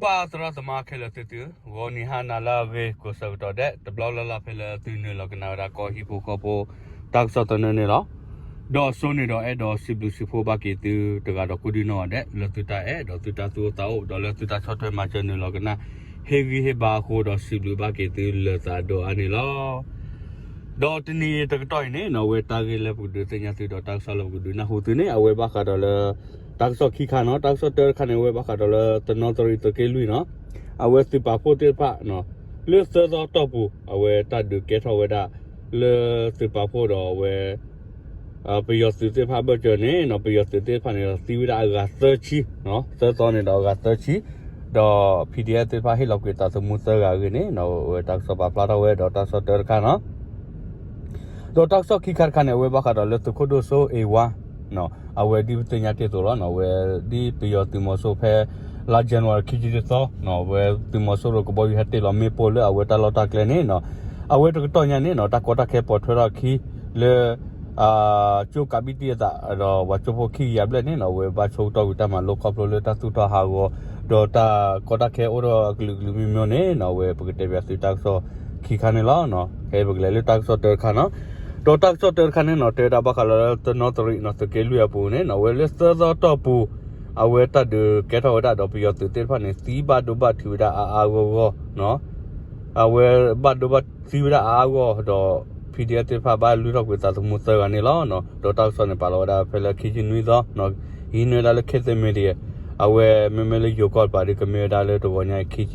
ပၢ်သရၣ်သမါခဲလၢာ်သ့ၣ်သု, ဂီၤနံၤဟါနၤလၢအဂ့ၤ ကိးဆၢကတီၢ်ဒဲး တဘျီလၢ်လၢ်ဖဲလၢသုနုာ်လီၤကနၣ်ဝဲဒၣ်ကီၢ်ဟံၣ်ဖိဃီဖိ တၢ်ကစီၣ်သနၢၣ်န့ၣ်လီၤ. ဒီးစိန့ၣ်ဒီးအဲၣ်ဒိးစံးဘျုးစံးဖှိၣ်ဘၣ်က့ၤသုတဂၤဒီးကိးဒံနီၢ်ဂၤဒဲး လၢသုတၢ်အဲၣ်ဒီးသုတၢ်သူၣ်အိၣ်သးအိၣ် ဒီးလၢသုတၢ်ဆီၣ်ထွဲမၤစၢၤနုာ်လီၤကနၣ် ဟ့ၣ်ဂံၢ်ဟ့ၣ်ဘါအဃိ ဒီးစံးဘျုးဘၣ်က့ၤသုလၢသးဒီးအါန့ၣ်လီၤ. ဒီးတနံၤအံၤတကတီၢ်အံၤန့ၣ်နီၢ် အဝဲတၢ်ဂ့ၢ်လၢပကဒုးသ့ၣ်ညါသုဒီးတၢ်ကစီၣ်လၢပကဒုးနၢ်ဟူသုန့ၣ် အဝဲဘၣ်ဃးဒီးလၢ တၢ်ကစီၣ်ခံခါနီၢ် တၢ်ကစီၣ်တၢတခါန့ၣ် အဝဲဘၣ်ဃးဒီးလၢတနီသရံးသုးက့လွံၢ်နီၢ် အဝဲသုးပာ်ဖှိၣ်သ့ၣ်တဖၣ် လၢသၢသီတီၢ်ပူၤ အဝဲတၢ်ဒုးကဲထီၣ်ဝဲဒၣ် လၢသုးပာ်ဖှိၣ်ဒီးအဝဲ ပယီၤသုးသ့ၣ်တဖၣ်ဘၢၣ်စၢၤန့ၣ်နီၢ် ပယီၤသုးသ့ၣ်တဖၣ်န့ၣ်ဒီးသံဝဲဒၣ်အဂၤသၢဆံ သၢသီန့ၣ်ဒီးအဂၤသၢဆံ ဒီး PDF သ့ၣ်တဖၣ်ဟ့ၣ်လီၤကွံာ်သးသမူသၢဂၤအဂ့ၢ်န့ၣ်နီၢ် အဝဲတၢ်ကစီၣ်ပာ်ဖျါထီၣ်ဝဲဒီးတၢ်ကစီၣ်တၢတခါနီၢ် ဒီးတၢ်ကစီၣ်ခံခါတခါန့ၣ် အဝဲဘၣ်ဃးဒီးလၢသုးခိၣ်ဒိၣ်စိ A one အဝဲဒ်ပသ့ၣ်ညါတ့ၢ်အသိးလီၤနီၢ် အဝဲဒ်ပယီၤသုးမီၤစိရိၤဖဲ လါ January ခံဆံတသီနီၢ် အဝဲသုးမီၤစိရိၤကဘီယူၤဟဲတ့ၢ်လီၤမ့ၣ်ပိၢ်လၢအဝဲတၢ်လီၢ်တၢ်ကျဲန့ၣ်နီၢ် အဝဲတကတီၢ်ညါန့ၣ်နီၢ် တၢ်ကီတၢ်ခဲပိာ်ထွဲထီၣ်အခံ လၢ ကၠိကးဘံၣ်တံၢ်အသး ဒီးပှၤကၠိဖိခံကယၤဘျဲၣ်န့ၣ်နီၢ် အဝဲဘၣ်ဆိကတီၢ်ကွံာ်တၢ်မၤလိခီဖျိလၢတၢ်သူၣ်ထီၣ်ဟးဂီၤ ဒီးတၢ်ကီတၢ်ခဲအိၣ်ထီၣ်အကလုာ်ကလုာ်မ့ၢ်မ့ၢ်န့ၣ်နီၢ် အဝဲပကတဲပၠးသုတၢ်ကစီၣ်ခံခါန့ၣ်လီၤ. ခဲအံၤပကလဲၤလၢတၢ်ကစီၣ်တၢတခါနီၢ် ဒီးတၢ်ကစီၣ်တၢတခါန့ၣ်နီၢ် တဲဝဲဒၣ်ဘၣ်ဃးလၢတနီသရံးနီၢ် သုးက့လွံၢ်အပူၤန့ၣ်နီၢ် အဝဲလၢသၢသီတီၢ်ပူၤ အဝဲတၢ်ဒုးကဲထီၣ်ဝဲဒၣ်ဒီးပယီၤသုးသ့ၣ်တဖၣ်န့ၣ် သံဘၣ်ဒိဘၣ်ထံးဝဲဒၣ်အါအါဂီၢ်ဂီၢ်နီၢ် အဝဲဘၣ်ဒိဘၣ်ထံးဝဲဒၣ်အါအါဂီၢ်ဒီး PDF သ့ၣ်တဖၣ်ဘၣ်လုၢ်ထီၣ်ကွံာ်သးသမူသၢဂၤန့ၣ်လီၤ. ဒီးတၢ်ကစီၣ်န့ၣ်ပာ်လီၤဝဲဒၣ်ဖဲလၢခံဆံနွံသီ ဟံးန့ၢ်ဝဲဒၣ်လၢ ခေတ်သစ် Media အဝဲမ့မ့ၢ်လၢယိၤကီၢ်တပၤဒီး ကမ့ၢ်ဝဲဒၣ်လၢတဂီၤညါအံၤခံဆ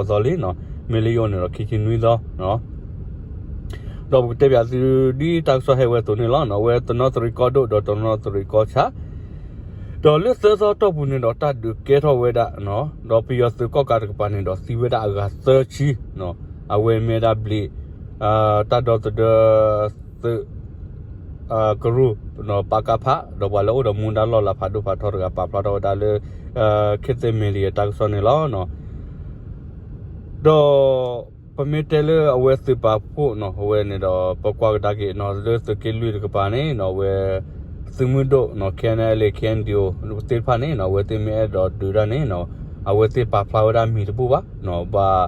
ံဃိးသီလံနီၢ် မ့ၢ်လၢယိၤန့ၣ်ဒီးခံဆံနွံသီ ဒီးပကတဲပၠးသုဒ်တၢ်ကစီၣ်ဟဲဝဲအသိးန့ၣ်လီၤ. အဝဲတနီသရံးကီၢ်ဒိၣ်ဒီးတနီသရံးကီၢ်ဆၣ် ဒီးလၢသၢသီတီၢ်ပူၤန့ၣ်ဒီးတၢ်ဒုးကဲထီၣ်ဝဲဒၣ် ဒီးပယီၤသုးကီၣ်ကးတကပၤန့ၣ်ဒီးသံဝဲဒၣ်အဂၤသၢဆံ အဝဲမ့ၢ်ဝဲဒၣ်ဘျံး တၢ်ဒီသဒၢသုး ကရူၢ် ပကဖ ဒီးပှၤလၢအိၣ်ဒီးမူဒါလီၢ်လၤဖးဒိၣ်ဖးထီတဂၤပာ်ဖျါထီၣ်ဝဲဒၣ်လၢ ခေတ်သစ် Media တၢ်ကစီၣ်န့ၣ်လီၤ. ဒီးပမ့ၢ်တဲလၢအဝဲသုးပာ်ဖှိၣ်နီၢ် အဝဲန့ၣ်ဒီး ပကွၢ်ကဒါက့ၤနီၢ် လၢသုးက့လွံၢ်တကပၤန့ၣ်နီၢ် အဝဲ သုးမုၢ်ဒိၣ်နီၢ် KNLA KNDO သ့ၣ်တဖၣ်န့ၣ်နီၢ် အဝဲသ့ၣ်မ့ၢ်အဲၣ်ဒိးဒုးဒၣ်န့ၣ်နီၢ် အဝဲသ့ၣ်ပာ်ဖျါဝဲဒၣ်မံၤတဘူၣ်ဘၣ်နီၢ် ဘၣ်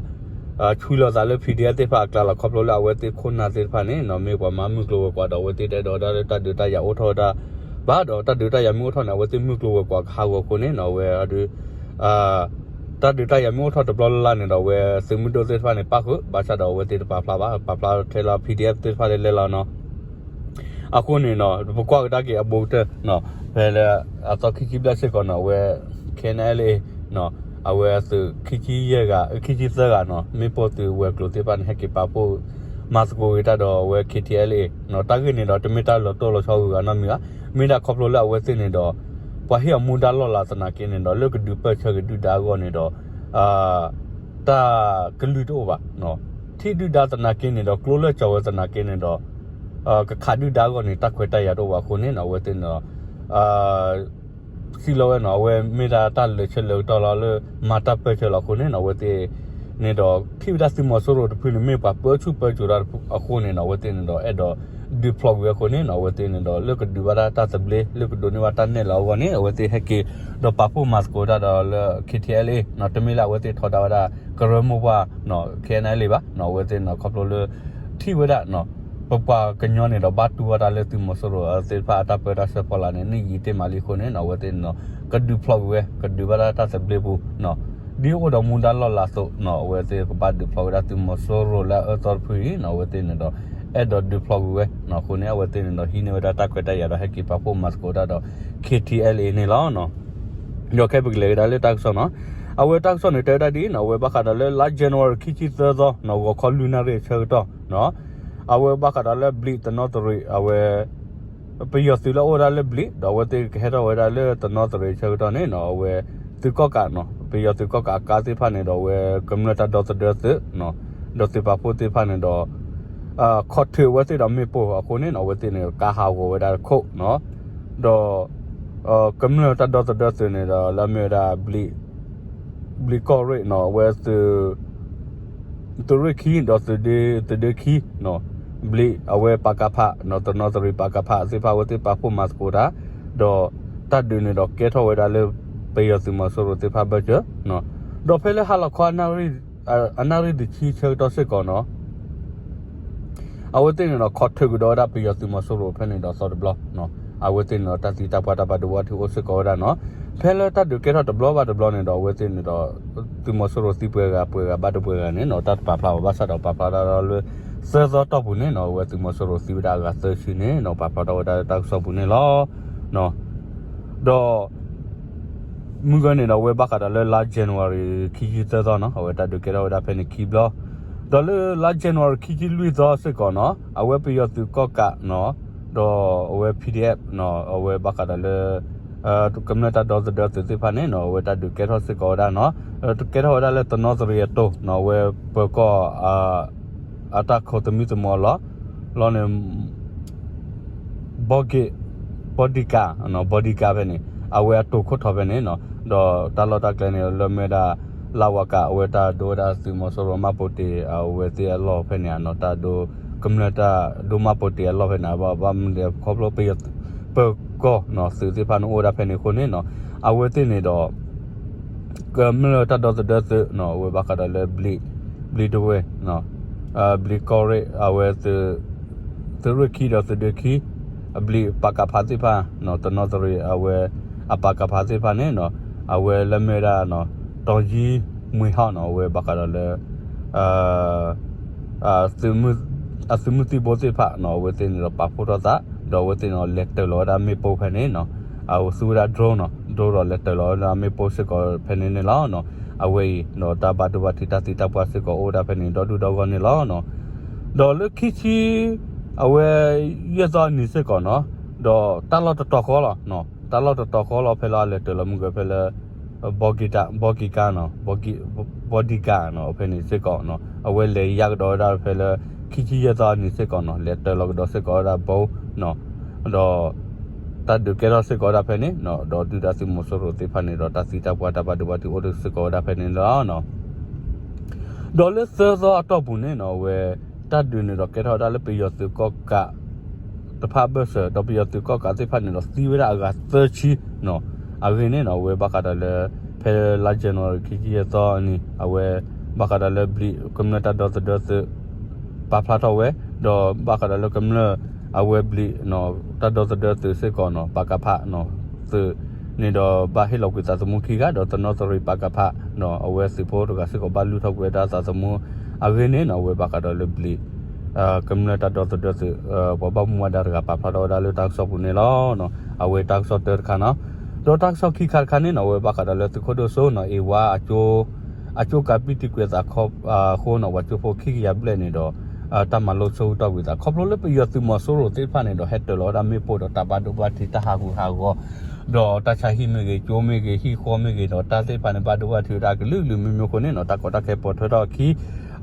ဆှံလီၤသးလၢ PDF သ့ၣ်တဖၣ်အကျါလီၤ ခီဖျိလၢအဝဲသ့ၣ်ခိၣ်နၢ်သ့ၣ်တဖၣ်န့ၣ်နီၢ် မ့ၢ်ပှၤမၤမုၢ်ကျိၤဝဲၤကွာ်ဒီး အဝဲသ့ၣ်တအဲၣ်ဒိးဒၣ်လၢတၢ်ဒုးတၢ်ယၤအိၣ်ထီၣ်ဝဲဒၣ်ဘၣ်ဒီး တၢ်ဒုးတၢ်ယၤမ့ၢ်အိၣ်ထီၣ်န့ၣ် အဝဲသ့ၣ်မုၢ်ကျိၤဝဲၤကွာ်ကဟးဂီၤအဃိန့ၣ်နီၢ် အဝဲအဒုး တၢ်ဒုးတၢ်ယၤမ့ၢ်အိၣ်ထီၣ်တဘျီလၢ်လၢ်န့ၣ်ဒီး အဝဲသုးမုၢ်ဒိၣ်သ့ၣ်တဖၣ်န့ၣ် ပၣ်ဃုာ် ဘၣ်ဆၣ်ဒီးအဝဲသ့ၣ်တပာ်ဖျါဘၣ် ပာ်ဖျါထဲလီၤ PDF သ့ၣ်တဖၣ်လဲၤလဲၤလီၤနီၢ် အဃိန့ၣ်နီၢ် ပကွၢ်ကဒါက့ၤအဘူးကတၢၢ်နီၢ် ဖဲလၢအသီခံဆံဘျဲၣ်စ့ၢ်ကီးနီၢ် အဝဲ KNLA နီၢ် အဝဲအသုးခံဆံယဲၢ်ဂၤ ခံဆံသၢဂၤနီၢ် မ့ၣ်ပိၢ်သုးဝဲၤကျိၤသ့ၣ်တဖၣ်န့ၣ် ဟဲက့ၤပာ်ဖှိၣ်မၤသကိးက့ၤတၢ်ဒီးအဝဲ KTLA နီၢ် တၢ်ဂ့ၢ်န့ၣ်ဒီး တမ့ၢ်တၢ်လီၤတိၢ်လီၤဆီဂုၤဂၤနီတမံၤဘၣ် မ့ၢ်ဒၣ်ခီဖျိလၢအဝဲသ့ၣ်န့ၣ်ဒီး ပှၤဟ့ၣ်အီၤမူဒါလီၢ်လၤသနာ်က့န့ၣ်ဒီး လၢကဒုးပၢၢ်ဆၢက့ၤဒုၣ်ဒါအဂီၢ်န့ၣ်ဒီး တၢ်ကလုၢ်တအိၣ်ဘၣ် ထံၣ်ဒုၣ်ဒါသနာ်က့န့ၣ်ဒီး ကျိလၢကၠီၤဝဲသနာ်က့န့ၣ်ဒီး ကခးဒုၣ်ဒါအဂီၢ်န့ၣ် တၢ်ခွဲးတၢ်ယာ်တအိၣ်ဘၣ်အဃိန့ၣ်နီၢ် အဝဲသ့ၣ်န့ၣ်ဒီး စံးလီၤဝဲနီၢ် အဝဲမ့ၢ်ဒၣ်တၢ်လၢာ်ဆၢလၢာ်ကတီၢ်လီၤလၢ မၤတၢ်ပၢၢ်ဆၢလီၤအဃိန့ၣ်နီၢ် အဝဲသ့ၣ်န့ၣ်ဒီး ထံၣ်ဝဲဒၣ်သုးမီၤစိရိၤတဖုန့ၣ် မ့ၢ်ပှၤပၢဆူၣ်ပၢစိးတၢ်အဃိန့ၣ်နီၢ် အဝဲသ့ၣ်န့ၣ်ဒီး အဲၣ်ဒိးဒုးဖျိးကွံာ်ဝဲအဃိန့ၣ်နီၢ် အဝဲသ့ၣ်န့ၣ်ဒီး လၢကဒုးဘၣ်ဒၣ်တၢ်သဘျ့ လၢကဒိးန့ၢ်ဘၣ်တၢ်နဲၣ်လီၤအဂီၢ်န့ၣ် အဝဲသ့ၣ်ဟဲက့ၤ ဒီးပာ်ဖှိၣ်မၤသကိးတၢ်ဒီးလၢ KTLA နီၢ် တမ့ၢ်လၢအဝဲသ့ၣ်ထီဒါဝဲဒၣ် ကရၢမိၢ်ပှၢ်နီၢ် KNLA ဘၣ်နီၢ် အဝဲသ့ၣ်န့ၣ် ခီဖျိလၢ ထံၣ်ဝဲဒၣ်နီၢ် ပပှၤကညီန့ၣ်ဒီး ဘၣ်တူၢ်ဘၣ်တၢ်လၢသုးမီၤစိရိၤသ့ၣ်တဖၣ်အတၢ်ပၢတၢ်ဆှၢဖီလာ်န့ၣ် နံၣ်ယံာ်တ့ၢ်မးလံအဃိန့ၣ်နီၢ် အဝဲသ့ၣ်န့ၣ်ဒီး ကဒုးဖျိးကွံာ်ဝဲ ကဒုးဘၣ်ဒၣ်တၢ်သဘျ့ပူၤနီၢ် ဒ်အိၣ်ဒီးမူဒါလီၢ်လၤအသိးနီၢ် အဝဲသ့ၣ်ကဘၣ်ဒုးဖျိးဝဲဒၣ်သုးမီၤစိရိၤလၢအအၢသီတဖုအံၤနီၢ် အဝဲသ့ၣ်န့ၣ်ဒီး အဲၣ်ဒိးဒုးဖျိးကွံာ်ဝဲနီၢ် အဃိန့ၣ် အဝဲသ့ၣ်န့ၣ်ဒီး ဟံးန့ၢ်ဝဲဒၣ်တၢ်ခွဲးတၢ်ယာ်ဒီးဟဲက့ၤပာ်ဖှိၣ်မၤသကိးတၢ်ဒီး KTLA န့ၣ်လီၤ. ဒီးခဲအံၤပကလဲၤကဒါလၢတၢ်ကစီၣ်နီၤ, အဝဲတၢ်ကစီၣ်န့ၣ် တဲဝဲဒၣ်ဒ်အံၤနီၤ, အဝဲဘၣ်ဃးဒီးလၢလါ January ခံဆံသၢသီနီၤ, ဂီၤခီလွံၢ်နၣ်ရံၣ်အဆၢကတီၢ်နီၤ, အဝဲဘၣ်ဃးဒီးလၢဘျံးတနီသရံး အဝဲ ပယီၤသုးလၢအိၣ်ဝဲဒၣ်လၢဘျံး ဒီးအဝဲသ့ၣ်ကဟဲထီၣ်ဝဲဒၣ်လၢတနီသရံးအဆၢကတီၢ်န့ၣ်နီၤ, အဝဲ သုးကီၣ်ကးနီၤ, ပယီၤသုးကီၣ်ကးအကါသ့ၣ်တဖၣ်န့ၣ်ဒီး အဝဲကမျၢၢ်တၢ်ဒီသဒၢသုး ဒီးသုးပာ်ဖှိၣ်သ့ၣ်တဖၣ်န့ၣ်ဒီး ခိးထုးအဝဲသ့ၣ်ဒီးမ့ၣ်ပိၢ်အဃိန့ၣ်နီၤ, အဝဲသ့ၣ်န့ၣ် ကါဟးဂီၤဝဲဒၣ်တခိၣ်နီၤ, ဒီး ကမျၢၢ်တၢ်ဒီသဒၢသုးန့ၣ်ဒီး လၢအမ့ၢ်ဝဲဒၣ် ဘျံးကီၢ်ရ့ၣ်နီၤ, အဝဲသုး သုးရ့ၣ်ခံ ဒီးသုးဒ့ခံနီၤ, ဘျံးအဝဲပကဖ နီၤ, တနီသရံးပကဖသ့ၣ်တဖၣ် အဝဲသ့ၣ်ပာ်ဖှိၣ်မၤသကိးတၢ်, ဒီးတၢ်ဒုးန့ၣ်ဒီးကဲထီၣ်ဝဲဒၣ်လၢ ပယီၤသုးမီၤစိရိၤသ့ၣ်တဖၣ်ဘၢၣ်စၢၤနီၤ, ဒီးဖဲလၢဟါလီၤခီ အနၣ်ရံၣ်တဆံဆၢကတီၢ်စ့ၢ်ကီးနီၤ အဝဲသ့ၣ်န့ၣ်ဒီး ခိးထုးကဒီးဝဲဒၣ်ပယီၤသုးမီၤစိရိၤဖဲန့ၣ်ဒီးသီတဘျီ, အဝဲသ့ၣ်န့ၣ်ဒီး တၢ်သံတၢ်ပှၢ်တၢ်ဘၣ်ဒိဘၣ်ထံးအိၣ်စ့ၢ်ကီးဝဲဒၣ်နီၤ. ဖဲလၢတၢ်ဒုးကဲထီၣ်တဘျီဘၣ်တဘျီန့ၣ်ဒီး အဝဲသ့ၣ်န့ၣ်ဒီး သုးမီၤစိရိၤသံပှဲၤဂၤ ပှဲၤဂၤဘၣ်ဒိပှဲၤဂၤန့ၣ်နီၤ တၢ်တပာ်ဖျါဘၣ် ဘၣ်ဆၣ်ဒီးပာ်ဖျါဒၣ်လၢ သၢသီတီၢ်ပူၤန့ၣ်နီၤ အဝဲသုးမီၤစိရိၤသံဝဲဒၣ်အဂၤသၢဆံန့ၣ်နီၤ ပာ်ဖျါထီၣ်ဝဲဒၣ်လၢတၢ်ကစီၣ်ပူၤန့ၣ်လီၤ. ဒီး မုၢ်ဂီၤန့ၣ်ဒီး အဝဲဘၣ်ဃးဒီးလၢလါ January ခံဆံသၢသီနီၤ အဝဲတၢ်ဒုးကဲထီၣ်ဝဲဒၣ်ဖဲန့ၣ်ခံဘျီ, ဒီးလၢလါ January ခံဆံလွံၢ်သီစ့ၢ်ကီးနီၤ အဝဲပယီၤသုးကီၣ်ကးနီၤ ဒီးအဝဲ P D F နီၤ အဝဲဘၣ်ဃးဒီးလၢ ကမျၢၢ်တၢ်ဒီသဒၢသုးသ့ၣ်တဖၣ်န့ၣ်နီၤ အဝဲတၢ်ဒုးကဲထီၣ်စ့ၢ်ကီးဝဲဒၣ်နီၤ ကဲထီၣ်ဝဲဒၣ်လၢတနီသရံၣ်အတိၢ်နီၤ အဝဲပၢၤကီၢ် အတၢ်ခိးသမံသမိးအလီၢ် လီၢ်န့ၣ် ဘီက့ၣ် ဘီဒံကါ ဘီဒံကါဖဲန့ၣ် အဝဲအတိာ်ခိၣ်ထီၣ်ဖဲန့ၣ်နီၤ ဒီးတၢ်လီၢ်တၢ်ကျဲန့ၣ် လၢမ့ၢ်ဝဲဒၣ် လါဝၤကး အဝဲတၢ်ဒိဝဲဒၣ်သုးမီၤစိရိၤမၢ်ပိာ်တ့ၢ် အဝဲသ့ၣ်အလီၢ်ဖဲန့ၣ်နီၤ တၢ်ဒိ ကမျၢၢ်တၢ်ဒိမၢ်ပိာ်တ့ၢ်အလီၢ်ဖဲန့ၣ် ဘၣ်မနုၤလဲၣ်ခီဖျိ ပယီၤပၢၤကီၢ်နီၤ သုးသ့ၣ်တဖၣ်န့ၣ်အိၣ်ဝဲဒၣ်ဖဲန့ၣ်အဃိန့ၣ်နီၤ အဝဲသ့ၣ်န့ၣ်ဒီး ကမျၢၢ်တၢ်ဒီသဒၢသုးနီၤ အဝဲဘၣ်ဃးဒီးလၢ ဘျံးတဝဲၢ် ဘျံးကီၢ်ရ့ၣ် အဝဲ သုးရ့ၣ်ခံဒီးသုးဒ့ခံ အဘျံးပကဖသ့ၣ်တဖၣ်နီၤ တနီသရံၣ် အဝဲ အပကဖသ့ၣ်တဖၣ်န့ၣ်နီၤ အဝဲလၢမ့ၢ်ဝဲဒၣ် တီၤယံမွံဟီၣ်နီၤ အဝဲဘၣ်ဃးဒီးလၢ အသုးမုၢ်သံၣ်ဘိသ့ၣ်တဖၣ်နီၤ အဝဲသ့ၣ်န့ၣ်ဒီးပာ်ဖှိၣ်ထီၣ်သး ဒီးအဝဲသ့ၣ်န့ၣ်ဒီး လဲၤတၢၤလီၤဝဲဒၣ်မ့ၣ်ပိၢ်ဖဲန့ၣ်နီၤ အဝဲသူဝဲဒၣ် drone နီၤ drone ဒီးလဲၤတၢၤလီၤဝဲဒၣ်မ့ၣ်ပိၢ်စ့ၢ်ကီးဖဲန့ၣ်န့ၣ်လီၤ. အဝဲအံၤဒီးတၢ်ဘၣ်ဒိဘၣ်ထံးတၢ်သံတၢ်ပှၢ်စ့ၢ်ကီးအိၣ်ဝဲဒၣ်ဖဲန့ၣ် ဒီဒူၣ်ဒီဂီၢ်န့ၣ်လီၤ. ဒီးလၢခံဆံ အဝဲ ယဲၢ်သီအနံၤစ့ၢ်ကီးနီၤ ဒီးတၢ်လီၢ်တတီၤဃီလီၤ တၢ်လီၢ်တတီၤဃီလီၤ ဖဲလၢအလဲၤတၢၤလီၤမုၢ်ကၢၤဖဲလၢ ဘီကံကါ ဘီဒံကါနီၤ ဖဲန့ၣ်စ့ၢ်ကီးနီၤ အဝဲလဲၤယါကဒီးဝဲဒၣ်ဖဲလၢ ခံဆံယဲၢ်သီအနံၤစ့ၢ်ကီးနီၤ လဲၤတၢၤလီၤကဒီးစ့ၢ်ကီးဝဲဒၣ်ဘီနီၤ ဒီး တၢ်ဒုးကဲထီၣ်စ့ၢ်ကီးဝဲဒၣ်ဖဲန့ၣ်နီၤ ဒီးဒုၣ်ဒါသုးမီၤစိရိၤသ့ၣ်တဖၣ်န့ၣ်ဒီး တၢ်သံတၢ်ပှၢ်တၢ်ဘၣ်ဒိဘၣ်ထံးအိၣ်ဒၣ်စ့ၢ်ကီးဝဲဒၣ်ဖဲန့ၣ်လီၤ. ဒီးလၢသၢသီအတီၢ်ပူၤန့ၣ်နီၤ အဝဲ တၢ်ဒုးန့ၣ်ဒီးကဲထီၣ်ဝဲဒၣ်လၢပယီၤသုးကီၣ်ကး တဖၣ်အဘၢၣ်စၢၤ ဒီးပယီၤသုးကီၣ်ကးသ့ၣ်တဖၣ်န့ၣ်ဒီးသံဝဲဒၣ်အဂၤသၢဆံနီၤ အဂ့ၢ်န့ၣ်နီၤ အဝဲဘၣ်ဃးဒီးလၢ ဖဲလါ January ခံဆံယဲၢ်သီန့ၣ် အဝဲ ဘၣ်ဃးဒီးလၢဘျံးကမျၢၢ်တၢ်ဒီသဒၢသုး ပာ်ဖျါထီၣ်ဝဲ ဒီးဘၣ်ဃးဒီးလၢကမျၢၢ် အဝဲဘျံး တၢ်ဒီသဒၢသုးစ့ၢ်ကီးနီၤ ပကဖနီၤ သုးန့ၣ်ဒီးဘၣ်ဟ့ၣ်လီၤကွံာ်သးသမူခံဂၤ ဒီးတနီသရံၣ်ပကဖနီၤ အဝဲသုးဖိတဂၤစ့ၢ်ကီးဘၣ်လုၢ်ထီၣ်ကွံာ်ဝဲဒၣ်သးသမူ အဂ့ၢ်န့ၣ်နီၤ အဝဲဘၣ်ဃးဒီးလၢဘျံး ကမျၢၢ်တၢ်ဒီသဒၢသုး ပှၤဘၣ်မူဘၣ်ဒါတဂၤပာ်ဖျါထီၣ်ဝဲဒၣ်လၢတၢ်ကစီၣ်ပူၤန့ၣ်လီၤ. အဝဲတၢ်ကစီၣ်တၢတခါနီၤ ဒီးတၢ်ကစီၣ်ခံခါတခါန့ၣ်နီၤ အဝဲဘၣ်ဃးဒီးလၢသုးခိၣ်ဒိၣ်စိနီၤ အ့ဝါ အကၠိကၤဘံၣ်တံာ်ကွံာ်အသးအဃိနီၤ ပှၤကၠိဖိခံကယၤဘျဲၣ်န့ၣ်ဒီး တၢ်မၤလိဆိကတီၢ်ကွံာ်သး ခီဖျိလၢပယီၤသုးမီၤစိရိၤသ့ၣ်တဖၣ်န့ၣ်ဒီး ဟဲတၢၤလီၤဝဲဒၣ်မ့ၣ်ပိၢ်ဒီးတၢ်ဘၣ်ဒိဘၣ်ထံး တၢ်ဟးဂူာ်ဟးဂီၤ ဒီးတၢ်ဆါဟံၣ်မ့ၢ်ဂ့ၤ ကၠိမ့ၢ်ဂ့ၤ ဟံၣ်ဃီမ့ၢ်ဂ့ၤဒီး တၢ်သ့ၣ်တဖၣ်န့ၣ် ဘၣ်ဒိဘၣ်ထံးဝဲဒၣ်ကလုာ်ကလုာ်မ့ၢ်မ့ၢ်အဃိန့ၣ်နီၤ တၢ်ကီတၢ်ခဲပိာ်ထွဲထီၣ်အခံ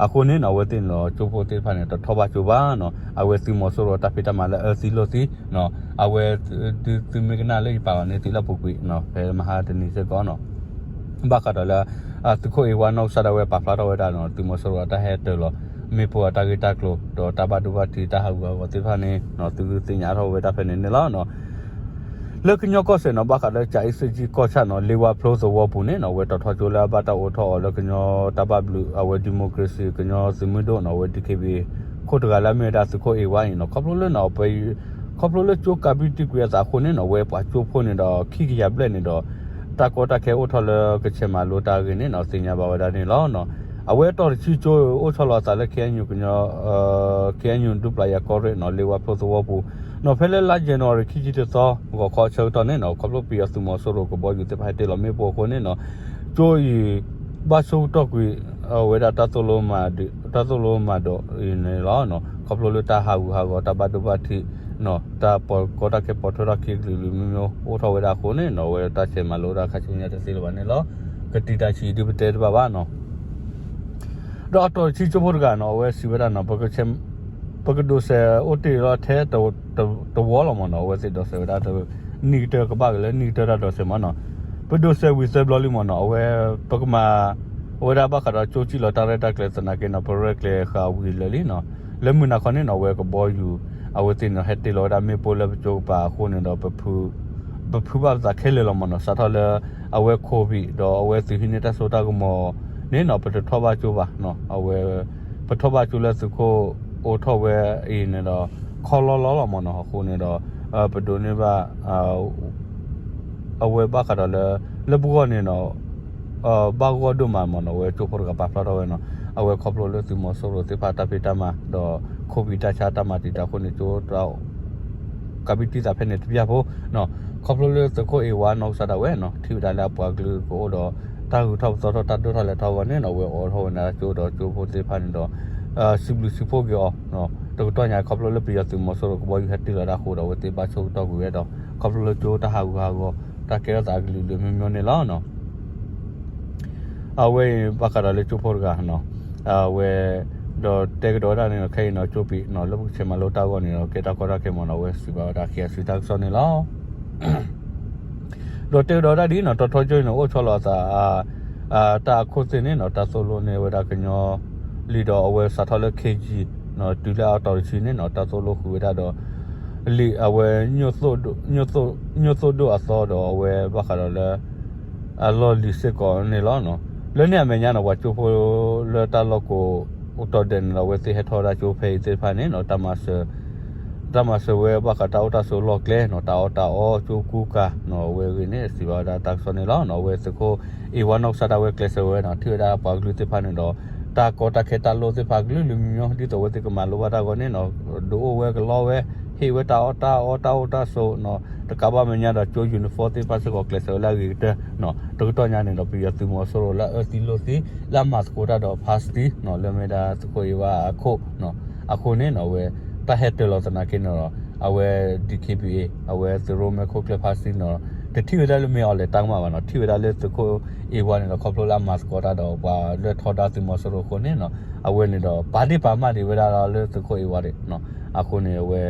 အဃိန့ၣ်နီၤ အဝဲသ့ၣ်န့ၣ်ဒီး ကၠိဖိသ့ၣ်တဖၣ်န့ၣ် တထီၣ်ဘၣ်ကၠိဘၣ်နီၤ အဝဲသုးမီၤစိရိၤတၢ်ဖံးတၢ်မၤလၢအၢသံလိာ်သံ အဝဲ သုမ့ၢ်ကနၣ်လၢယပာ်လီၤန့ၢ်သုလၢအပူၤကွံာ် ဖဲမဟါတနံၤစ့ၢ်ကီးနီၤ ဘၣ်ဃးဒီးလၢ သုးခိၣ်အ့ဝါနီၢ်ကစၢ်ဒၣ်ဝဲပာ်ဖျါထီၣ်ဝဲဒၣ်နီၤ သုးမီၤစိရိၤအတၢ်ဟဲတၢၤလီၤ မ့ၣ်ပိၢ်အတၢ်ဂ့ၢ်တၢ်ကျိၤ ဒီးတၢ်ဘၣ်ဒိဘၣ်ထံးတၢ်ဟးဂူာ်ဟးဂီၤသ့ၣ်တဖၣ်န့ၣ် သုသ့ၣ်ညါထီၣ်ဝဲဒၣ်ဖဲန့ၣ်န့ၣ်လီၤ. လၢကညီကီၢ်စဲၣ်နီၤ ဘၣ်ဃးလၢကၠၤအ့စ့ၣ်ကၠံကီၢ်ဆၣ်နီၤ လ့ဝါဖျိသဝီပူၤန့ၣ်နီၤ အဝဲတီၤထီကၠိလၢအဘၣ်တၢ်အိးထီၣ်အီၤလၢကညီတၢ်ဘၣ်ဘျုး အဝဲ democracy ကညီသုးမုၢ်ဒိၣ်နီၤ အဝဲ DKBA ခိၣ်တဂၤလၢအမ့ၢ်ဝဲဒၣ်သုးခိၣ်အ့ဝါအံၤနီၤ ခီဖျိလၢနီၤ ခီဖျိလၢကၠိကၤဘံၣ်တံာ်ကွံာ်အသးအဃိန့ၣ်နီၤ အဝဲပှၤကၠိဖိန့ၣ်ဒီး ခံကယၤဘျဲၣ်န့ၣ်ဒီး တၢ်ကီတၢ်ခဲအိၣ်ထီၣ်လၢကဆဲးမၤလိတၢ်အဂ့ၢ်န့ၣ်နီၤ သ့ၣ်ညါဘၣ်ဝဲဒၣ်န့ၣ်လီၤ. အဝဲတီၤတဆံကၠိအိၣ်ဆီလီၤအသးလၢ KNU ကညီ KNU ဒူပျၤယၤကီၢ်ရ့ၣ်နီၤ လ့ဝါဖျိသဝီပူၤနီၤ ဖဲလၢလါ January ခံဆံတသီ ဂီၤခီဆၢကတီၢ်န့ၣ်နီၤ ခီဖျိပယီၤသုးမီၤစိရိၤကဘီယူၤသ့ၣ်တဖၣ်ဟဲတ့ၢ်လီၤမ့ၣ်ပိၢ်အဃိန့ၣ်နီၤ ကၠိအံၤ ဘၣ်ဆိကတီၢ်ကွံာ် အဝဲဒၣ်တၢ်သိၣ်လိမၤဒိး တၢ်သိၣ်လိမၤဒိးအံၤန့ၣ်လီၤ. ခီဖျိလၢတၢ်ဟးဂူာ်ဟးဂီၤ တၢ်ဘၣ်ဒိဘၣ်ထံးနီၤ တၢ်ကီတၢ်ခဲပိာ်ထွဲထီၣ်ခံကလုာ်လုာ်မ့ၢ်မ့ၢ်အိၣ်ထီၣ်ဝဲဒၣ်အဃိန့ၣ်နီၤ အဝဲတၢ်ဆဲးမၤလိတၢ်ခါဆူညါတသ့လၢၤဘၣ်န့ၣ်လီၤ. ကတံာ်တၢ်ဆံးဒုပတဲတဘၣ်ဘၣ်နီၤ ဒီးအတီၤတဆံကၠိဖိတဂၤနီၤ အဝဲစံးဝဲဒၣ်နီၤ ပကဒိးစဲးအိၣ်တ့ၢ်လီၤထဲတဝီလီၤမ့ၢ်နီၤ အဝဲသ့ၣ်ဒိးစဲးဝဲဒၣ် နံၣ်ကတၢၢ်ကဘၣ်က့ၤလၢနံၣ်ကတၢၢ်တၢ်ဒိးစဲးမ့ၢ်နီၤ ပဒိးစဲးဝံၤသၢဘျီလံမ့ၢ်နီၤ အဝဲ ပကမၤ အဝဲဒၣ်ဘၣ်ဃးဒီးကၠိစံၣ်လီၤတၢ်ရဲၣ်တၢ်ကျဲၤသနာ်က့နီၤ ပရဲၣ်ကျဲၤဃာ်ဝံၤလၢာ်လံနီၤ လၢမုၢ်နၤခီန့ၣ်နီၤ အဝဲကဘီယူၤ အဝဲသ့ၣ်န့ၣ် ဟဲတ့ၢ်လီၤဝဲဒၣ်မ့ၣ်ပိၢ်လၢပကၠိကပၤအဃိန့ၣ်ဒီး ပဖု ပဖုးဘၣ်ပသးခဲလၢာ်လီၤမ့ၢ်နီၤ, စးထီၣ်လၢ အဝဲ COVID ဒီးအဝဲသုးဟံးန့ၢ်တၢ်စိတၢ်ကမီၤန့ၣ်နီၤ, ပတထီၣ်ဘၣ်ကၠိဘၣ်, အဝဲ ပထီၣ်ဘၣ်ကၠိလၢသုးခိၣ်အိးထီၣ်ဝဲအံၤန့ၣ်ဒီး ခီလီလီလီၤမ့ၢ်နီၤ, အဃိန့ၣ်ဒီး ပဒိးန့ၢ်ဘၣ် အဝဲဘၣ်ဃးဒီးလၢ လၢပဂီၢ်န့ၣ်နီၤ ဘၣ်ဂီၢ်ဒိၣ်မးမ့ၢ်နီၤ, အဝဲကၠိဖိတဂၤပာ်ဖျါထီၣ်ဝဲနီၤ, အဝဲခီဖျိလၢသုးမီၤစိရိၤသ့ၣ်တဖၣ်တၢ်ဖံးတၢ်မၤဒီး COVID တၢ်ဆါတၢ်မၤတံာ်တာ်အဃိန့ၣ် ကၠိ ကးဘံၣ်တံာ်သးဖဲန့ၣ်တပျၢ်ဖိ, ခီဖျိလၢသုးခိၣ်အ့ဝါနီၢ်ကစၢ်ဒၣ်ဝဲနီၤ ထံၣ်ဝဲဒၣ်လၢအပှၤကလုာ်ကအိၣ်ဒီး တၢ်ဂုၤထီၣ်ပသီထီၣ်တၢ်ဒိၣ်ထီၣ်လဲၤထီၣ်အဂီၢ်န့ၣ်နီၤ, အဝဲအိးထီၣ်ဝဲဒၣ်ကၠိဒီးကၠိဖိသ့ၣ်တဖၣ်န့ၣ်ဒီး စံးဘျုးစံးဖှိၣ်က့ၤအီၤ, တကတီၢ်ညါခီဖျိလၢပယီၤသုးမီၤစိရိၤကဘီယူၤဟဲတ့ၢ်လီၤဒၣ်အဃိဒီး အဝဲသ့ၣ်ဘၣ်ဆိကတီၢ်ကွံာ်ဝဲဒီး ခီဖျိလၢကၠိတၢ်ဟးဂူာ်ဟးဂီၤ တၢ်ကဲထီၣ်သးအကလုာ်ကလုာ်မ့ၢ်မ့ၢ်န့ၣ်လီၤ. အဝဲအံၤဘၣ်ဃးဒီးလၢကၠိဖိတဂၤနီၤ, အဝဲ ဒီးတဲကဒီးဝဲဒၣ်န့ၣ်ဒီး ခဲအံၤနီၤ ကၠိပံၤနီၤ လၢပကဆဲးမၤလိတၢ်အဂီၢ်န့ၣ်ဒီး ကဲတၢ်ကီတၢ်ခဲမ့ၢ်နီၤ, အဝဲစံးဘၣ်ဝဲဒၣ် ကဲအစုတၢ်ကစီၣ်န့ၣ်လီၤ. ဒီးတဲကဒီးဝဲဒၣ်ဒ်နီၤ တီၤထီကၠိအံၤန့ၣ် အိၣ်ဆီလီၤအသး တၢ်အခိၣ်သ့ၣ်န့ၣ်နီၤ တၢ်သိၣ်လိန့ၢ်ဝဲဒၣ်ကညီလံဒီး အဝဲစးထီၣ်လၢ KG တုၤလၢအတီၤတဆံန့ၣ်နီၤ တၢ်သိၣ်လိဃုာ်ဝဲဒၣ်ဒီး လံာ်အဝဲ ညိၣ်သိၣ်ဒိၣ်အသီဒီး အဝဲဘၣ်ဃးဒီးလၢ အလီၢ်လံၤစ့ၢ်ကီးန့ၣ်လီၤ. လၢန့ၣ်အမဲာ်ညါနီၤ ပှၤကၠိဖိလၢတၢ်လီၢ်ကိး အိၣ်တီၢ်ဒဲးန့ၣ်ဒီး အဝဲသ့ၣ်ဟဲထီၣ်ဝဲဒၣ်ကၠိဖဲအံၤသ့ၣ်တဖၣ်န့ၣ်နီၤ တၢ်မၤစၢၤဝဲဘၣ်ဃးတၢ်အိၣ်တၢ်ဆိးလီၢ်ကျဲနီၤ တၢ်အီၣ်တၢ်အီ ကၠိကူကၤနီၤ အဝဲအဂ့ၢ်န့ၣ် စံးဘၣ်ဝဲဒၣ်တၢ်ကစီၣ်န့ၣ်လီၤ. အဝဲသုးခိၣ်အ့ဝါနီၢ်ကစၢ်ဒၣ်ဝဲကျဲးစၢးဝဲနီၤ ထံၣ်ဝဲဒၣ်ပှၤကလုာ်သ့ၣ်တဖၣ်န့ၣ်ဒီး တၢ်ကီတၢ်ခဲတၢ်လိၣ်သ့ၣ်တဖၣ်ကလုာ်ကလုာ်မံၤမံၤ ဒ်သိးအဝဲသ့ၣ်ကမၤလိဘၣ်တၢ်အဂီၢ်န့ၣ်နီၤ ဒုးအိၣ်ဝဲကလီဝဲ ဟ့ၣ်ဝဲတၢ်အီၣ်တၢ်အီတၢ်အိၣ်တၢ်ဆိးနီၤ တကးဘၣ်မဲာ်ညါဒီးကၠိ uniform သ့ၣ်တဖၣ်စ့ၢ်ကီးကျဲးစၢးဝဲလၢအဂ့ၤကတၢၢ်နီၤ တကတီၢ်ညါန့ၣ်ဒီး ပယီၤသုးမီၤစိရိၤလၢအအၢသံလိၣ်သံ လၢအမၤသကိးတၢ်ဒီး ဖါစတံနီၤ လၢမ့ၢ်ဒၣ်သုးခိၣ်အ့ဝါအခိၣ်နီၤ အဃိန့ၣ်နီၤ အဝဲ တၢ်ဟဲတၢၤလီၤသနာ်က့န့ၣ်ဒီး အဝဲ DKBA အဝဲသုးရိၣ်မဲခိၣ်ကျၢၢ်ဖါစတံနီၤ တထံၣ်ဝဲဒၣ်လၢမ့ၢ်အီၤလဲၤတၢ်ကမၣ်ဘၣ်နီၤ ထံၣ်ဝဲဒၣ်လၢသုးခိၣ်အ့ဝါန့ၣ်ဒီး ခီဖျိလၢအမၤသကိးတၢ်ဒီးပှၤလၢထီဒါသုးမီၤစိရိၤအဃိန့ၣ်နီၤ အဝဲန့ၣ်ဒီး ပာ်ဒ့ၣ်ပာ်မၣ်ဒံးဝဲဒၣ်လၢသုးခိၣ်အ့ဝါဒံးနီၤ အဃိန့ၣ် အဝဲ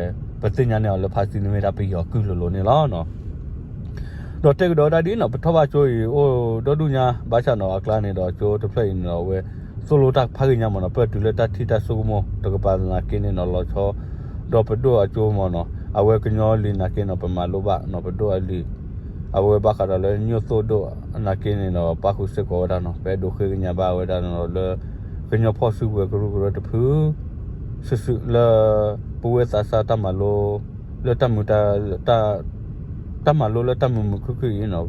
ပသ့ၣ်ညါန့ၢ်အီၤလၢဖါစတံန့ၣ်မ့ၢ်ဒၣ်ပယီၤကုၢ်လိၤလိၤန့ၣ်လီၤ. ဒီးတဲကဒီးဝဲဒၣ်ဒ်နီၤ ပထီၣ်ဘၣ်ကၠိအံၤအိၣ်ဒီဒူၣ်ညါ ဘၣ်ဆၣ်နီၤ အကျါန့ၣ်ဒီးကၠိတဖျၢၣ်အံၤန့ၣ်ဒီး အဝဲသိၣ်လိတၢ်ဖးဂ့ၤညါမ့ၢ်နီၤ ပတုၤလၢတၢ်ထံၣ်တၢ်ဆိကမိၣ်တကပၤသနာ်က့န့ၣ်နီၤ လီၤဆီ ဒီးပဒိၣ်အကၠိမ့ၢ်နီၤ အဝဲကညီလံနာ်က့နီၤ ပမၤလိဘၣ်နီၤ ပဒိၣ်အလံာ် အဝဲဘၣ်ဃးဒီးလၢညိၣ်သိၣ်ဒိၣ်နာ်က့န့ၣ်ဒီး ပၣ်ဃုာ်စ့ၢ်ကီးဝဲဒၣ်နီၤ ပအဲၣ်ဒိးဃ့ကညးဘၣ်ဝဲဒၣ်နီၤ လၢကညီဖီၣ်စုကဝဲၤကရူၢ်ကရၢတဖု စုာ်စုာ်လၢ ပဝဲသးစၢ်တၢ်မၤလိ လၢတၢ်မုာ်တၢ် တၢ်မၤလိလၢတၢ်မုာ်မုာ်ခုၣ်ခုၣ်အံၤနီၤ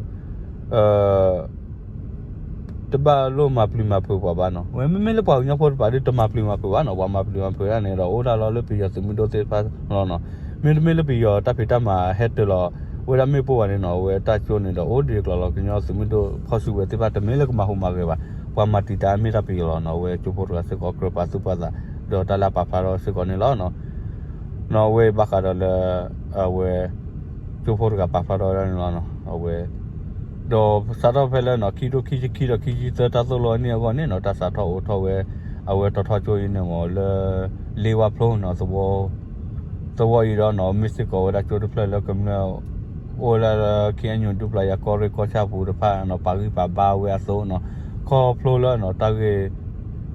တဘၣ်လိၣ်မၤပျံၤမၤဖုးပှၤဘၣ်နီၤ ဝဲမ့မ့ၢ်လၢပှၤကညီဖိတဖၣ်ဒီးတမၤပျံၤမၤဖုးဘၣ်နီၤ ပှၤမၤပျံၤမၤဖုးဒၣ်န့ၣ်ဒီး အိၣ်ဒၣ်လီၤလၢပယီၤသုးမုၢ်ဒိၣ်သ့ၣ်တဖၣ်လီၤနီၤ မ့တမ့ၢ်လၢပယီၤတၢ်ဖံးတၢ်မၤဟဲတၢၤလီၤ ဝဲဒၣ်မ့ၣ်ပိၢ်ဘၣ်န့ၣ်နီၤ အဝဲတၢ်ကၠိန့ၣ်ဒီး အိၣ်ဒံးကျီၤလီၤ ကညီသုးမုၢ်ဒိၣ်ဖီၣ်စုကဝဲၤသ့ၣ်တဖၣ် တမ့ၢ်လၢကမၤဟူးမၤဂဲၤဘၣ် ပှၤမၤတံာ်တာ်မ့ၢ်တၢ်ပယီၤလီၤနီၤ အဝဲကၠိဖိတဂၤစ့ၢ်ကီး ကြၢးပာ်သူၣ်ပာ်သး ဒီးတၢ်လၢအပာ်ဖျါထီၣ်စ့ၢ်ကီးန့ၣ်လီၤနီၤ နီၤ အဝဲဘၣ်ဃးဒီးလၢ အဝဲ ကၠိဖိတဂၤပာ်ဖျါထီၣ်ဝဲဒၣ်န့ၣ်လီၤနီၤ အဝဲ ဒီးစးထီၣ်ဖဲလၢနီၤ ခံကထိခံဆံခံဒီး ခံဆံသၢတၢ်သိၣ်လိအနံၣ်အဂီၢ်န့ၣ်နီၤ တၢ်စးထီၣ်အိးထီၣ်ဝဲ အဝဲတီၤထီကၠိအံၤန့ၣ်မ့ၢ်လၢ လ့ဝါဖျိနီၤ သဝီအံၤဒီးနီၤ မ့ၢ်စ့ၢ်ကီးဝဲဒၣ်ကၠိတဖျၢၣ်လၢကမျၢၢ် အိၣ်လၢ KNU ဒူပျၤယၤကီၢ်ရ့ၣ်ကီၢ်ဆၣ်ပူၤတဖၣ်နီၤ ပာ်ဂံၢ်ပာ်ဘါဝဲအသိးနီၤ ခီဖျိလၢနီၤ တၢ်ဂ့ၢ်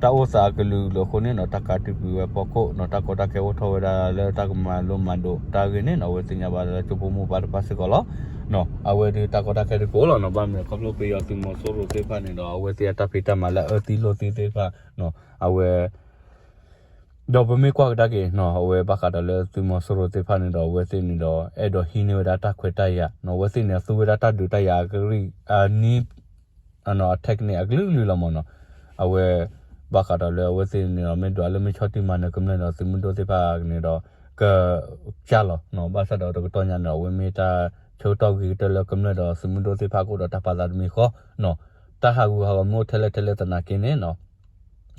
တၢ်အိၣ်သးအကလုာ်ကလုာ်အဃိန့ၣ်နီၤ တၢ်ကးတံာ်ကွံာ်ဝဲဖီခိၣ်နီၤ တၢ်ကီတၢ်ခဲအိၣ်ထီၣ်ဝဲဒၣ်လၢတၢ်ကမၤလိမၤဒိးတၢ်ဂ့ၢ်န့ၣ်နီၤ အဝဲသ့ၣ်ညါဘၣ်လၢကၠိဖိမိၢ်ပၢ်တဖၣ်စ့ၢ်ကီးလီၤ အဝဲဒၣ်တၢ်ကီတၢ်ခဲဒၣ်ကအိၣ်လီၤနီၤ ဘၣ်မနုၤခီဖျိပယီၤသုးမီၤစိရိၤသ့ၣ်တဖၣ်န့ၣ်ဒီး အဝဲသ့ၣ်အတၢ်ဖံးတၢ်မၤလၢအအၢသံလိၣ်သံသ့ၣ်တဖၣ်နီၤ အဝဲ ဒီးပမ့ၢ်ကွၢ်ကဒါက့ၤနီၤ အဝဲဘၣ်ဃးဒီးလၢသုးမီၤစိရိၤသ့ၣ်တဖၣ်န့ၣ်ဒီး အဝဲသ့ၣ်န့ၣ်ဒီး အဲၣ်ဒိးဟံးန့ၢ်ဝဲဒၣ်တၢ်ခွဲးတၢ်ယာ်နီၤ အဝဲသ့ၣ်န့ၣ် သူဝဲဒၣ်တၢ်ဒုးတၢ်ယၤအကရံၣ် အနံၣ် အ technique အကလုာ်ကလုာ်လီၤမ့ၢ်နီၤ အဝဲ ဘၣ်ဃးဒီးလၢအဝဲသ့ၣ်န့ၣ်ဒီး မ့ၢ်ဒွးလၢမ့ၢ်ဆီၣ်တံၢ်မၤနၢၤကမျၢၢ်ဒီး သုးမုၢ်ဒိၣ်သ့ၣ်တဖၣ်န့ၣ်ဒီး က ကၢ်လီၤနီၤ ဘၣ်ဆၣ်ဒီးတကတီၢ်ညါန့ၣ် အဝဲမ့ၢ်တၢ်ဆၢကတီၢ်ဂ့ၤကတၢၢ်လၢကမျၢၢ်ဒီးသုးမုၢ်ဒိၣ်သ့ၣ်တဖၣ်ကအိၣ်ဒီးတၢ်ပာ်သးတမံၤဃီနီၤ တၢ်ဟးဂူာ်ဟးဂီၤမ့ၢ်အိၣ်ထဲလဲၣ်ထဲလဲၣ်သနာ်က့န့ၣ်နီၤ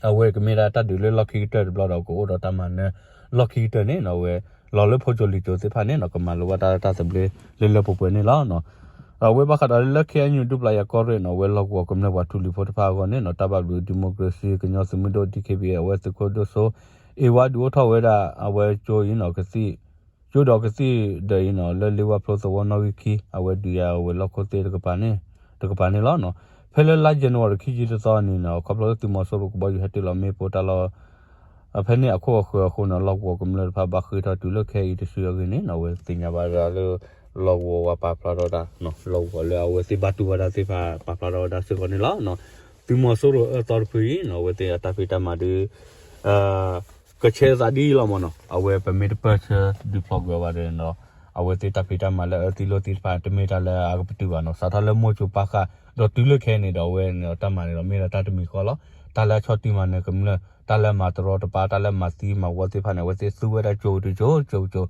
အဝဲကမ့ၢ်ဒၣ်တၢ်ဒုးလၢလီၢ်ခံကတၢၢ်တဘျီဒီး ကအိၣ်ဒီးတၢ်မၤနၢၤလီၢ်ခံကတၢၢ်န့ၣ်နီၤ အဝဲ လီၤလၢဖိကၠိလံာ်ကၠိသ့ၣ်တဖၣ်န့ၣ်နီၤ ကမၤလိဘၣ်တၢ်တၢ်သဘျ့လၢလၢပှဲၤပှဲၤန့ၣ်လီၤနီၤ အဝဲဘၣ်ဃးဒီးလၢ KNU ဒူပျၤယၤကီၢ်ရ့ၣ်နီၤ အဝဲလီၢ်ကဝီၤကမျၢၢ်ပှၤထူလံၤဖိတဖၣ်အဂီၢ်န့ၣ်နီၤ တၢ်ဘၣ်ဘျုး democracy ကညီသုးမုၢ်ဒိၣ် DKBA အဝဲသုးခိၣ်ဒိၣ်စိ အ့ဝါဒုးအိၣ်ထီၣ်ဝဲဒၣ် အဝဲကၠိအံၤနီၤ ကသံၣ် ကၠိဒီးကသံၣ်ဒၢးအံၤနီၤ လၢလ့ဝါဖျိသဝီနီၣ်ဂံၢ်ခံ အဝဲဒုးယၤဝဲၤလီၢ်ခိၣ်သ့ၣ်တကပၤန့ၣ် တကပၤန့ၣ်လီၤနီၤ ဖဲလၢလါ January ခံဆံတသီန့ၣ်နီၤ ခီဖျိလၢသုးမီၤစိရိၤကဘီယူၤဟဲတ့ၢ်လီၤမ့ၣ်ပိၢ်တၢ်လီၢ် ဖဲန့ၣ်အခိၣ်အဃၢၤအဃိန့ၣ် လီၢ်ကဝီၤကမျၢၢ်တဖၣ်ဘၣ်ဃ့ၢ်ထီၣ်တုၤလၢခဲအံၤတစုအဂ့ၢ်န့ၣ်နီၤ အဝဲသ့ၣ်ညါဘၣ်ဒၣ်လၢ လီၢ်ကဝီၤဝဲပာ်ဖျါထီၣ်ဝဲဒၣ် လီၢ်ကဝီၤလၢအဝဲသ့ၣ်ဘၣ်တူၢ်ဘၣ်တၢ်သ့ၣ်တဖၣ် ပာ်ဖျါထီၣ်ဝဲဒၣ်စ့ၢ်ကီးန့ၣ်လီၤ. သုးမီၤစိရိၤအၢသီတဖုအံၤ အဝဲသ့ၣ်အတၢ်ဖံးတၢ်မၤဒုး ကဆဲးသးဒ်အံၤလီၤမ့ၢ်နီၤ, အဝဲပမ့ၢ်တပၢၢ်ဆၢဒုးဖျိးကွံာ်အီၤဘၣ်ဒီး အဝဲသ့ၣ်တၢ်ဖံးတၢ်မၤလၢအၢသံလိာ်သံတဖၣ် တမ့ၢ်တၢ်လၢအကပတုာ်ဘၣ်နီၤ, စးထီၣ်လၢမိၢ်စိၤပၢ်ဃာ် ဒီးတုၤလၢခဲအံၤန့ၣ်ဒီး အဝဲန့ၣ်ဒီးတၢ်မၤန့ၣ်ဒီး မ့ၢ်ဒၣ်တၢ်တမံၤဃီလီၤ. တၢ်လၢအဆီၣ်တံၢ်မၤနၢၤကမျၢၢ် တၢ်လၢမၤတရီတပါ တၢ်လၢမၤသံမၤဝီသ့ၣ်တဖၣ်န့ၣ် အဝဲသ့ၣ်သူဝဲဒၣ်ကၠိတကၠိကၠိကၠိ,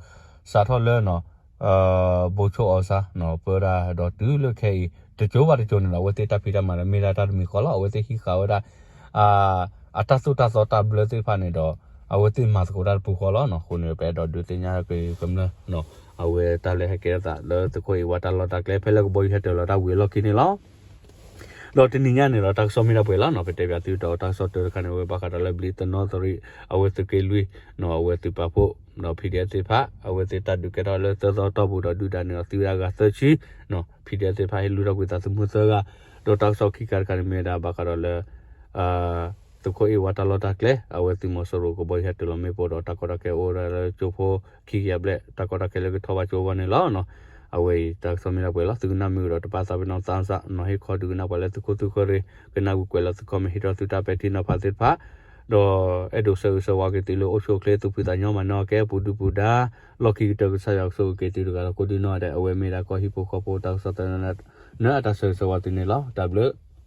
စးထီၣ်လၢ ဘိဆိအီစါ ပၢဒၣ်ဒီးတုၤလၢခဲအံၤ တကၠိဘၣ်တကၠိန့ၣ်ဒီး အဝဲသ့ၣ်တၢ်ဖံးတၢ်မၤဒီး မ့ၢ်ဒၣ်တၢ်တမံၤဃီလီၤ. အဝဲသ့ၣ်ဟံးဃာ်ဝဲဒၣ် အတၢ်သိၣ်တၢ်သီတၢ်ဘျၢသ့ၣ်တဖၣ်န့ၣ်ဒီး အဝဲသ့ၣ်မၤသကိးတၢ်တပူၤဃီလီၤ. အဃိန့ၣ် ပအဲၣ်ဒိးဒုးသ့ၣ်ညါက့ၤကမျၢၢ် အဝဲတၢ်လၢဟဲကဲထီၣ်သးလၢသုးခိၣ်အ့ၣ်ဝါတၢ်လီၢ်တၢ်ကျဲ ဖဲလၢကဘီယူၤဟဲတၢၤလီၤတၢ်ဝံၤအလီၢ်ခံန့ၣ်လီၤ. ဒီးတနံၤညါန့ၣ်ဒီး တၢ်ကစီၣ်မ့ၢ်ဒၣ်ပှဲၤလီၤနီၤ, ပတဲပၠးသုဒီးတၢ်ကစီၣ်တၢတခါန့ၣ် အဝဲဘၣ်ဃးဒီးလၢဘျံးသနီသရံး အဝဲသုးက့လွံၢ် အဝဲသုးပာ်ဖှိၣ် ဒီး PDF သ့ၣ်တဖၣ် အဝဲသ့ၣ်တၢ်ဒုးကဲထီၣ်လၢသၢသီတီၢ်ပူၤဒီးဒုၣ်ဒါန့ၣ်ဒီးသံဝဲဒၣ်ဂၤသၢဆံ PDF သ့ၣ်တဖၣ်ဟ့ၣ်လူၤထီၣ်ကွံာ်သးသမူသၢဂၤ, ဒီးတၢ်ကစီၣ်ခံခါတခါန့ၣ်မ့ၢ်ဝဲဒၣ်ဘၣ်ဃးဒီးလၢ သုးခိၣ်အ့ၣ်ဝါတၢ်လီၢ်တၢ်ကျဲ အဝဲသုးမီၤစိရိၤကဘီယူၤဟဲတၢၤလီၤမ့ၣ်ပိၢ်ဒီးတၢ်ကီတၢ်ခဲအိၣ်ဝဲဒၣ်လၢကၠိဖိခံကယၤဘျဲၣ် တၢ်ကီတၢ်ခဲလၢကထီၣ်ဘၣ်ကၠိအဂီၢ်န့ၣ်လီၤ. အဝဲအံၤတၢ်ကစီၣ်မ့ၢ်ဒၣ်ပှဲၤလီၤ. သုကနၣ်မ့ၢ်အိၣ်ဒီးတပၢ်သးပ့ၤနီၣ်သးစၢ်နီၤ ဟ့ၣ်ခီဒုးကနၣ်ပှၤလၢသုခိၣ်သုဃၢၤရ့ၣ် ကနၣ်ကွံာ်ကွဲးလီၤသု comment ဟ့ၣ်ထီၣ်သုတၢ်ပဲာ်ထံနီၤဖးသ့ၣ်တဖၣ် ဒီးအဲၣ်ဒိးဆၢဂ့ၤဆၢဝါက့ၤသုလၢအိၣ်ဆူၣ်အိၣ်ချ့ သူၣ်ဖှံသးညီမၤနၢၤအီၤကဲပူၤဒုပူၤဒါ လီၢ်ခံကတၢၢ်ကစၢ်ယွၤကဆိၣ်ဂ့ၤက့ၤသုတဂၤဒီးကိးဒုနီၢ်ဂၤဒဲး အဝဲမ့ၢ်ဒၣ်ကီၢ်ဟံၣ်ဖိဃီဖိတၢ်ကစီၣ်သနၢၣ်အတၢ်ဆၢဂ့ၤဆၢဝါသုန့ၣ်လီၤ. တၢ်ဘျုး